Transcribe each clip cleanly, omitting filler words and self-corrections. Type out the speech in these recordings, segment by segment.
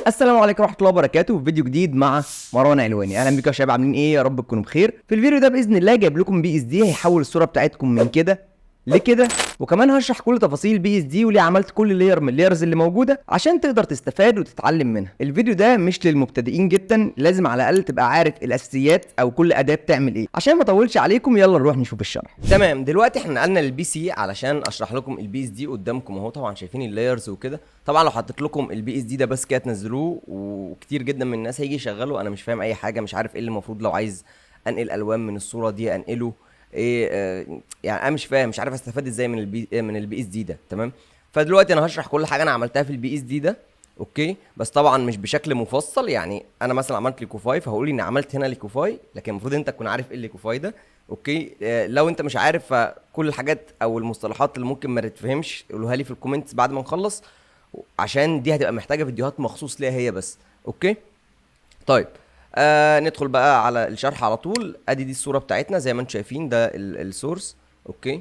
السلام عليكم ورحمة الله وبركاته. في فيديو جديد مع مروان علواني. اهلا بيكم يا شباب، عاملين ايه؟ يا رب تكونوا بخير. في الفيديو ده باذن الله جايب لكم PSD هيحول الصورة بتاعتكم من كده لكده، وكمان هشرح كل تفاصيل PSD وليه عملت كل layer من ال layers اللي موجودة عشان تقدر تستفاد وتتعلم منها. الفيديو ده مش للمبتدئين جدا، لازم على الاقل تبقى عارف الاساسيات او كل اداه بتعمل ايه. عشان ما اطولش عليكم يلا نروح نشوف الشرح. تمام، دلوقتي احنا نقلنا لل PC علشان اشرح لكم ال PSD قدامكم اهو. طبعا شايفين ال layers وكده. طبعا لو حطيت لكم ال PSD ده بس كده تنزلوه، وكتير جدا من الناس هيجي يشغله انا مش فاهم اي حاجة، مش عارف ايه اللي المفروض لو عايز انقل الوان من الصورة دي انقله ايه، يعني انا مش فاهم، مش عارف استفاد ازاي من ال PSD ده. تمام، فدلوقتي انا هشرح كل حاجة انا عملتها في ال PSD ده، okay، بس طبعا مش بشكل مفصل. يعني انا مثلا عملت liquify، فهقول اني عملت هنا liquify، لكن المفروض انت تكون عارف ايه ال liquify ده، okay. لو انت مش عارف فكل الحاجات او المصطلحات اللي ممكن ما تتفهمش قولوها لي في ال comments بعد ما نخلص، عشان دي هتبقى محتاجه فيديوهات مخصوص ليها هي بس، okay. طيب ندخل بقى على الشرح على طول. ادي دي الصورة بتاعتنا زي ما انتم شايفين، ده ال source، okay.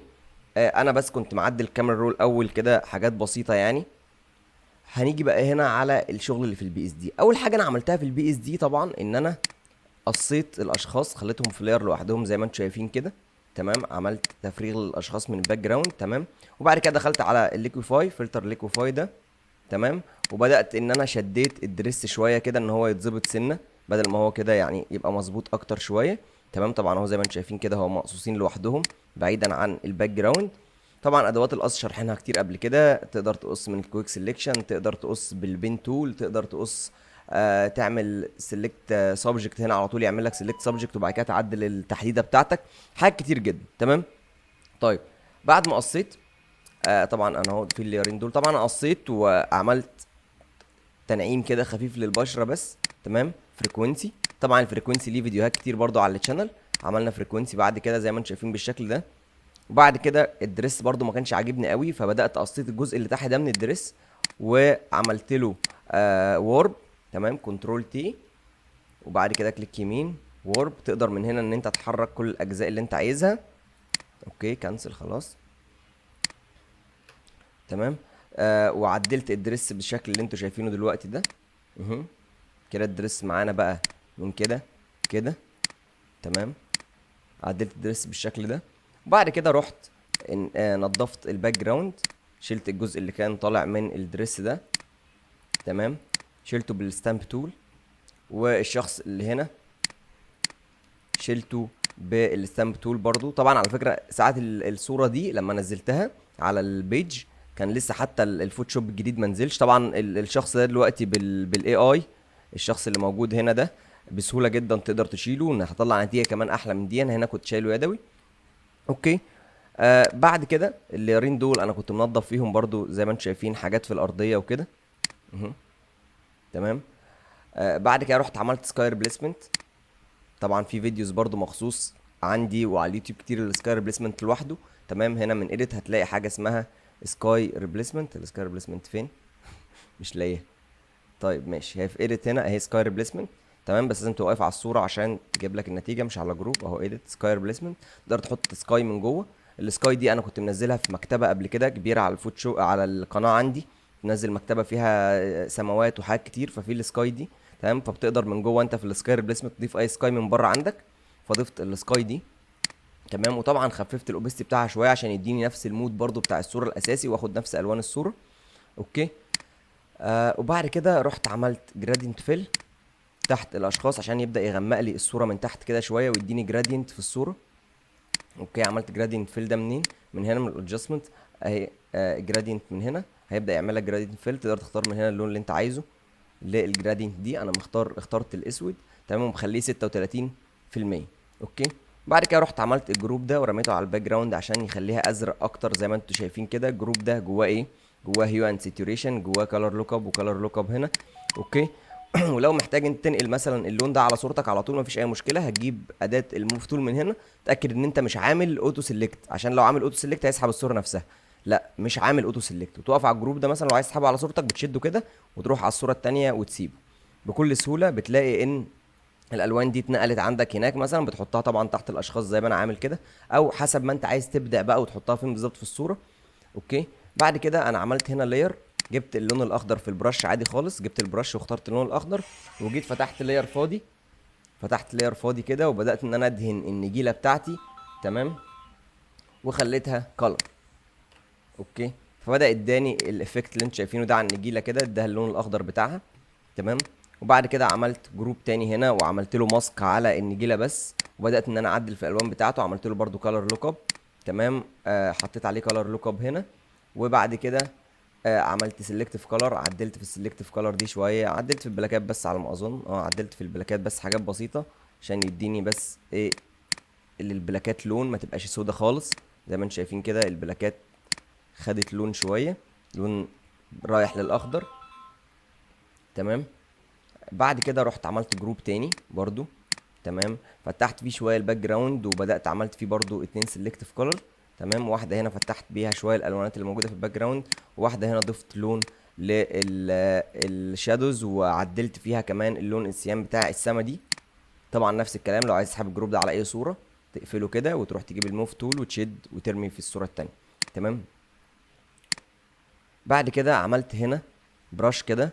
انا بس كنت معدل ال camera roll اول كده، حاجات بسيطة يعني. هنيجي بقى هنا على الشغل اللي في ال PSD. اول حاجة انا عملتها في ال PSD طبعا ان انا قصيت الاشخاص، خليتهم في layer لوحدهم زي ما انتم شايفين كده. تمام، عملت تفريغ للاشخاص من ال background. تمام، وبعد كده دخلت على ال liquify، filter liquify ده. تمام، وبدات ان انا شديت ال dress شوية كده ان هو يتظبط سنة، بدل ما هو كده يعني يبقى مظبوط اكتر شوية. تمام، طبعا اهو زي ما انتم شايفين كده هو مقصوصين لوحدهم بعيدا عن ال background. طبعا ادوات القص شرحناها كتير قبل كده، تقدر تقص من ال quick selection، تقدر تقص بال pen tool، تقدر تقص تعمل select subject هنا على طول، يعمل لك select subject وبعد كده تعدل التحديده بتاعتك، حاجات كتير جدا. تمام، طيب بعد ما قصيت، طبعا انا اهو في ال layer ين دول، طبعا انا قصيت وعملت تنعيم كده خفيف للبشره بس. تمام، frequency، طبعا ال frequency ليه فيديوهات كتير برضو على ال channel. عملنا frequency بعد كده زي ما انتم شايفين بالشكل ده. وبعد كده ال dress برضو ما كانش عاجبني قوي، فبدات قصيت الجزء اللي تحت ده من ال dress وعملت له warp. تمام، control T وبعد كده click يمين warp. تقدر من هنا ان انت تحرك كل الاجزاء اللي انت عايزها. okay، cancel خلاص. تمام، وعدلت ال dress بالشكل اللي انتوا شايفينه دلوقتي ده. كده ال dress معانا بقى من كده كده. تمام، عدلت ال dress بالشكل ده. وبعد كده رحت نظفت ال background، شلت الجزء اللي كان طالع من ال dress ده. تمام، شلته بال stamp tool، والشخص اللي هنا شلته بال stamp tool برضو. طبعا على فكرة ساعة الصورة دي لما نزلتها على ال page كان لسه حتى الفوتوشوب الجديد ما نزلش. طبعا الشخص ده دلوقتي بال AI، الشخص اللي موجود هنا ده بسهولة جدا تقدر تشيله، ان هتطلع نتيجة كمان احلى من دي. انا هنا كنت شايله يدوي. okay، بعد كده ال layer ين دول انا كنت منظف فيهم برضو زي ما انتم شايفين حاجات في الارضية وكده. تمام، بعد كده رحت عملت sky replacement. طبعا في videos برضو مخصوص عندي وعلى اليوتيوب كتير ال sky replacement لوحده. تمام، هنا من edit هتلاقي حاجة اسمها sky replacement. ال sky replacement فين؟ مش لاقيها. طيب ماشي، هي في edit هنا اهي sky replacement. تمام، بس لازم تبقى واقف على الصورة عشان تجيب لك النتيجة، مش على group. اهو edit sky replacement، تقدر تحط sky من جوه. ال sky دي انا كنت منزلها في مكتبه قبل كده كبيرة على الفوتوشوب على القناة عندي، منزل مكتبه فيها سماوات وحاجات كتير، ففي ال sky دي. تمام، فبتقدر من جوه انت في ال sky replacement تضيف اي sky من بره عندك، فضفت ال sky دي. تمام، وطبعا خففت ال opacity بتاعها شوية عشان يديني نفس ال mood برضو بتاع الصورة الاساسي واخد نفس الوان الصورة. okay، وبعد كده رحت عملت gradient fill تحت الاشخاص عشان يبدا يغمق لي الصورة من تحت كده شوية ويديني gradient في الصورة. okay، عملت gradient fill ده منين؟ من هنا من ال adjustment اهي، gradient من هنا هيبدا يعمل لك gradient fill. تقدر تختار من هنا اللون اللي انت عايزه لل gradient دي. انا اخترت الاسود. تمام، ومخليه 36%. okay، بعد كده رحت عملت ال group ده ورميته على ال background عشان يخليها ازرق اكتر زي ما انتم شايفين كده. ال group ده جواه ايه؟ جواه hue and saturation، جواه color lookup و color lookup هنا. okay، ولو محتاج انت تنقل مثلا اللون ده على صورتك على طول مفيش اي مشكلة، هتجيب اداه ال move tool من هنا، تاكد ان انت مش عامل auto select، عشان لو عامل auto select هيسحب الصورة نفسها. لا، مش عامل auto select، وتقف على ال group ده مثلا لو عايز تسحبه على صورتك بتشده كده وتروح على الصورة التانية وتسيبه بكل سهولة. بتلاقي ان الالوان دي اتنقلت عندك هناك، مثلا بتحطها طبعا تحت الاشخاص زي ما انا عامل كده، او حسب ما انت عايز تبدا بقى وتحطها فين بالظبط في الصورة. okay، بعد كده انا عملت هنا layer جبت اللون الاخضر في ال brush عادي خالص، جبت ال brush واخترت اللون الاخضر، وجيت فتحت layer فاضي، فتحت layer فاضي كده، وبدات ان انا ادهن النجيله بتاعتي، تمام، وخليتها color. okay، فبدا اداني ال effect اللي انتوا شايفينه ده على النجيله كده، اداها اللون الاخضر بتاعها، تمام. وبعد كده عملت group تاني هنا وعملت له mask على النجيله بس، وبدات ان انا اعدل في الالوان بتاعته، عملت له برده color lookup، تمام. حطيت عليه color lookup هنا، وبعد كده عملت selective color، عدلت في ال selective color دي شوية، عدلت في ال blackات بس على ما اظن، عدلت في ال blackات بس حاجات بسيطة عشان يديني بس ايه اللي ال blackات لون، ما تبقاش سودا خالص. زي ما انتم شايفين كده ال blackات خدت لون شوية، لون رايح للاخضر، تمام. بعد كده رحت عملت group تاني برضو، تمام، فتحت فيه شوية ال background، وبدات عملت فيه برضو 2 selective color، تمام. واحدة هنا فتحت بيها شوية الالوانات اللي موجودة في ال background، وواحدة هنا ضفت لون لل shadows، وعدلت فيها كمان اللون ال cyan بتاع السما دي. طبعا نفس الكلام لو عايز تسحب ال group ده على اي صوره تقفله كده وتروح تجيب ال move tool وتشد وترمي في الصورة التانية، تمام. بعد كده عملت هنا brush كده،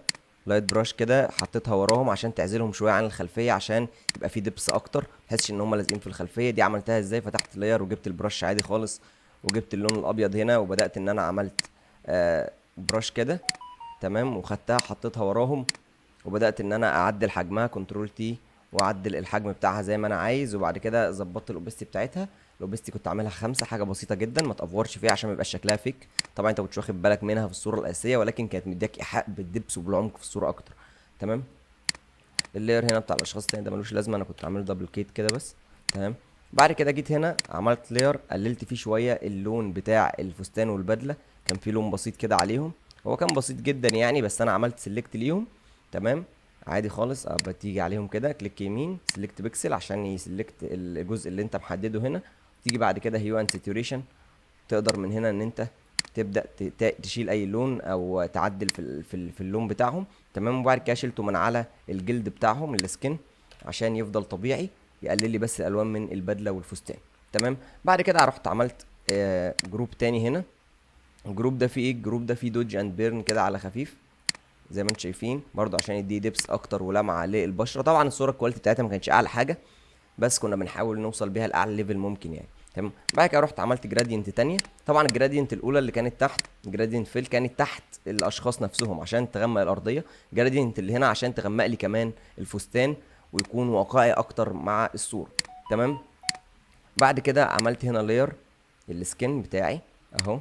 light brush كده، حطيتها وراهم عشان تعزلهم شوية عن الخلفية، عشان يبقى في depth اكتر، ما تحسش ان هم لازقين في الخلفية. دي عملتها ازاي؟ فتحت layer وجبت ال brush عادي خالص، وجبت اللون الابيض هنا، وبدات ان انا عملت brush كده، تمام، وخدتها حطيتها وراهم، وبدات ان انا اعدل حجمها control T، واعدل الحجم بتاعها زي ما انا عايز. وبعد كده ظبطت ال opacity بتاعتها. ال opacity كنت عاملها 5، حاجة بسيطة جدا ما تافورش فيها عشان ما يبقاش شكلها fake. طبعا انت كنتش واخد بالك منها في الصورة الاساسية، ولكن كانت مدياك ايحاء بال depth وبالعمق في الصورة اكتر، تمام. ال layer هنا بتاع الاشخاص التاني ده ملوش لازمه، انا كنت عامله duplicate كده بس، تمام. بعد كده جيت هنا عملت layer قللت فيه شوية اللون بتاع الفستان والبدله، كان فيه لون بسيط كده عليهم، هو كان بسيط جدا يعني، بس انا عملت select ليهم، تمام، عادي خالص. بتيجي عليهم كده click يمين select pixel عشان ي select الجزء اللي انت محددة هنا. تيجي بعد كده hue and saturation، تقدر من هنا ان انت تبدا تشيل اي لون او تعدل في اللون بتاعهم، تمام. وبعد كده شلته من على الجلد بتاعهم ال skin عشان يفضل طبيعي، يقلل لي بس الالوان من البدلة والفستان، تمام. بعد كده رحت عملت group تاني هنا. ال group ده فيه ايه؟ ال group ده فيه dodge and burn كده على خفيف زي ما انتم شايفين، برضو عشان يدي depth اكتر ولمعه للبشره. طبعا الصورة ال quality بتاعتها ما كانتش اعلى حاجة، بس كنا بنحاول نوصل بيها لاعلى level ممكن يعني، تمام. بعد كده رحت عملت gradient تانية. طبعا ال gradient الاولى اللي كانت تحت gradient fill كانت تحت الاشخاص نفسهم عشان تغمق الارضية، gradient اللي هنا عشان تغمق لي كمان الفستان ويكون واقعي اكتر مع الصورة، تمام. بعد كده عملت هنا layer ال skin بتاعي اهو.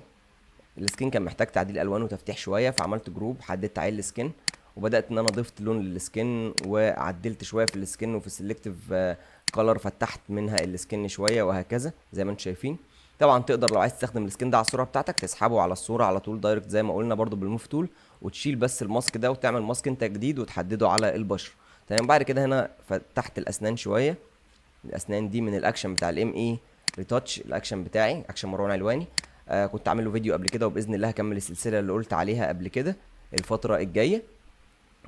ال skin كان محتاج تعديل الوان وتفتيح شوية، فعملت group حددت عليه ال skin، وبدات ان انا ضفت لون لل skin وعدلت شوية في ال skin وفي ال selective color فتحت منها ال skin شوية وهكذا زي ما انتم شايفين. طبعا تقدر لو عايز تستخدم ال skin ده على الصورة بتاعتك تسحبه على الصورة على طول direct زي ما قلنا برده بال move tool، وتشيل بس ال mask ده وتعمل mask انت جديد وتحدده على البشرة، تمام. بعد كده هنا فتحت الاسنان شوية، الاسنان دي من الاكشن بتاع ال ME retouch، ال action بتاعي اكشن مروان علواني، كنت عامل له فيديو قبل كده، وباذن الله هكمل السلسلة اللي قلت عليها قبل كده الفترة الجاية،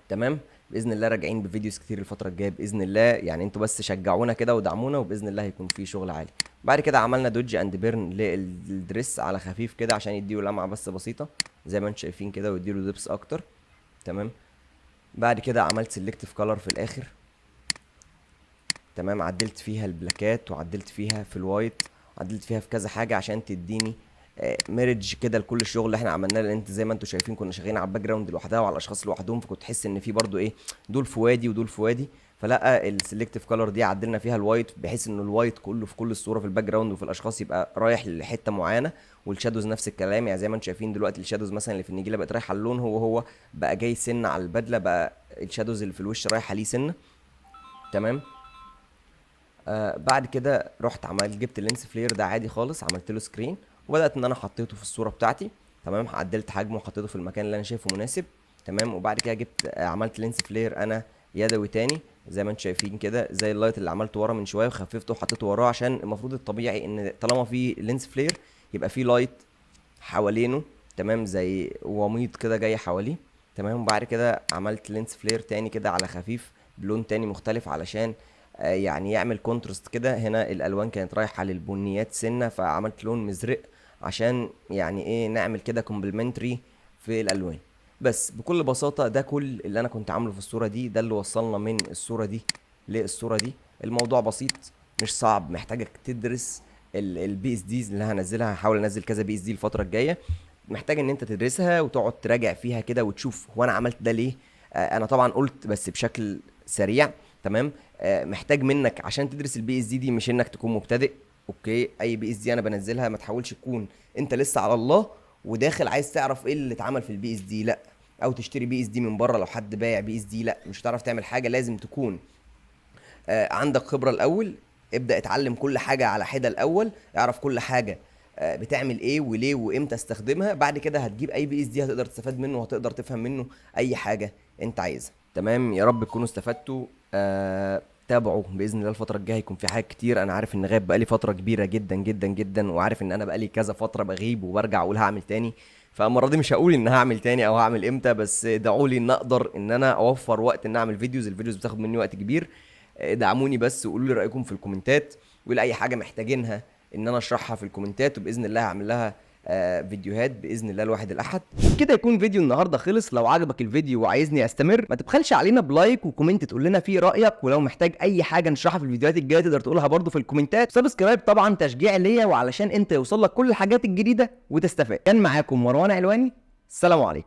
تمام. باذن الله راجعين ب videos كتير الفترة الجاية باذن الله، يعني انتوا بس شجعونا كده ودعمونا وباذن الله هيكون في شغل عالي. بعد كده عملنا dodge and burn لل dress على خفيف كده عشان يديله لمعة بس بسيطة زي ما انتم شايفين كده، ويديله depth اكتر، تمام. بعد كده عملت selective color في الاخر، تمام. عدلت فيها ال blackات وعدلت فيها في ال white، عدلت فيها في كذا حاجة عشان تديني merge كده لكل الشغل اللي احنا عملناه، لان انت زي ما انتم شايفين كنا شغالين على ال background لوحدها وعلى الاشخاص لوحدهم، فكنت تحس ان في برضو ايه دول في وادي ودول في وادي. فلا ال selective color دي عدلنا فيها ال white بحيث ان ال white كله في كل الصورة في ال background وفي الاشخاص يبقى رايح لحته معينة، وال shadows نفس الكلام. يعني زي ما انتم شايفين دلوقتي ال shadows مثلا اللي في النجيله بقت رايحة اللون هو بقى جاي سنة على البدلة، بقى ال shadows اللي في الوش رايحة ليه سنة، تمام. بعد كده رحت عملت جبت ال lens flare ده عادي خالص، عملت له screen وبدات ان انا حطيته في الصورة بتاعتي، تمام. عدلت حجمه وحطيته في المكان اللي انا شايفه مناسب، تمام. وبعد كده جبت عملت lens flare انا يدوي تاني زي ما انتم شايفين كده، زي ال light اللي عملته ورا من شوية وخففته وحطيته وراه، عشان المفروض الطبيعي ان طالما في lens flare يبقى في light حوالينه، تمام، زي وميض كده جاي حواليه، تمام. وبعد كده عملت lens flare تاني كده على خفيف بلون تاني مختلف علشان يعني يعمل contrast كده. هنا الالوان كانت رايحة للبنيات سنة، فعملت لون مزرق عشان يعني ايه نعمل كده complementary في الالوان. بس بكل بساطة ده كل اللي انا كنت عامله في الصورة دي، ده اللي وصلنا من الصورة دي للصورة دي. الموضوع بسيط مش صعب، محتاجك تدرس ال PSDs اللي هنزلها. هحاول انزل كذا PSD الفترة الجاية، محتاج ان انت تدرسها وتقعد تراجع فيها كده وتشوف هو انا عملت ده ليه. انا طبعا قلت بس بشكل سريع، تمام. محتاج منك عشان تدرس ال PSD دي مش انك تكون مبتدئ، okay. اي PSD انا بنزلها ما تحاولش تكون انت لسه على الله وداخل عايز تعرف ايه اللي اتعمل في ال PSD، لا، او تشتري PSD من بره لو حد بايع PSD، لا، مش هتعرف تعمل حاجة. لازم تكون عندك خبره الاول، ابدا اتعلم كل حاجة على حده الاول، اعرف كل حاجة بتعمل ايه وليه وامتى استخدمها. بعد كده هتجيب اي PSD هتقدر تستفاد منه وهتقدر تفهم منه اي حاجة انت عايزها، تمام. يا رب تكونوا استفدتوا. تابعوا باذن الله الفترة الجاية هيكون في حاجات كتير. انا عارف ان غايب بقالي فترة كبيرة جدا جدا جدا، وعارف ان انا بقالي كذا فترة بغيب وبرجع اقول هعمل تاني، فالمره دي مش هقول ان هعمل تاني او هعمل امتى، بس ادعوا لي ان اقدر ان انا اوفر وقت ان اعمل videos. ال videos بتاخد مني وقت كبير. ادعموني بس وقولوا لي رايكم في الكومنتات، ولاي حاجة محتاجينها ان انا اشرحها في الكومنتات، وباذن الله هعمل لها فيديوهات باذن الله الواحد الاحد. كده يكون فيديو النهارده خلص. لو عجبك الفيديو وعايزني استمر ما تبخلش علينا ب like و comment تقول لنا فيه رايك، ولو محتاج اي حاجة نشرحها في الفيديوهات الجاية تقدر تقولها برده في الكومنتات. subscribe طبعا تشجيع ليا وعلشان انت يوصل لك كل الحاجات الجديدة وتستفاد. كان معاكم مروان علواني، السلام عليكم.